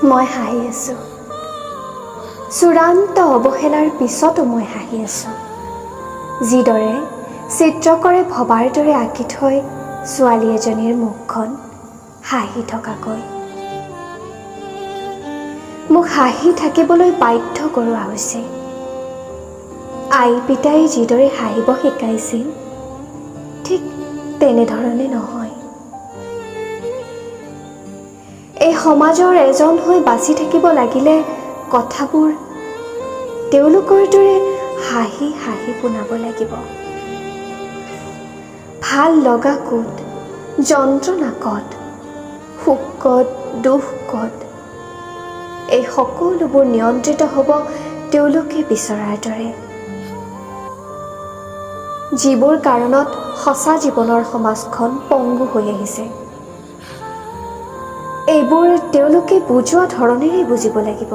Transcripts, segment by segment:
মই হাঁহি আছোঁ। চূড়ান্ত অৱহেলাৰ পিছতো মই হাঁহি আছোঁ। যিদৰে চিত্ৰকৰে ভবাৰ দৰে আঁকি থৈ ছোৱালী এজনীৰ মুখখন হাঁহি থকাকৈ। মোক হাঁহি থাকিবলৈ বাধ্য কৰোৱা হৈছে। আই পিতাই যিদৰে হাঁহিব শিকাইছিল, ঠিক তেনেধৰণে নহয়। এই সমাজৰ এজন হৈ বাচি থাকিব লাগিলে কথাবোৰ তেওঁলোকৰ দৰে হাঁহি হাঁহি শুনাব লাগিব। ভাল লগা ক'ত, যন্ত্ৰণা ক'ত, সুখ ক'ত, দুখ ক'ত, এই সকলোবোৰ নিয়ন্ত্ৰিত হ'ব তেওঁলোকে বিচৰাৰ দৰে। যিবোৰ কাৰণত সঁচা জীৱনৰ সমাজখন পংগু হৈ আহিছে, এইবোৰ তেওঁলোকে বুজোৱা ধৰণেৰেই বুজিব লাগিব।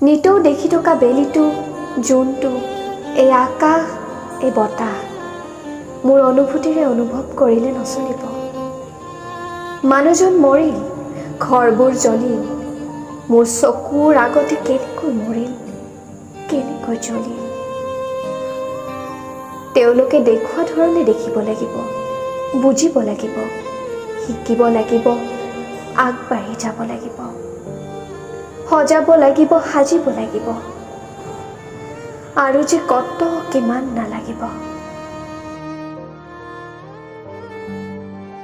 নিতৌ দেখি থকা বেলিটো, জোনটো, এই আকাশ, এই বতাহ মোৰ অনুভূতিৰে অনুভৱ কৰিলে নচলিব। মানুহজন মৰিল, ঘৰবোৰ জ্বলিল, মোৰ চকুৰ আগতে কেনেকৈ মৰিল, কেনেকৈ জ্বলিল, তেওঁলোকে দেখুওৱা ধৰণে দেখিব লাগিব, বুজিব লাগিব, শিকিব লাগিব, আগবাঢ়ি যাব লাগিব, সজাব লাগিব, সাজিব লাগিব, আৰু যে কত কিমান নালাগিব।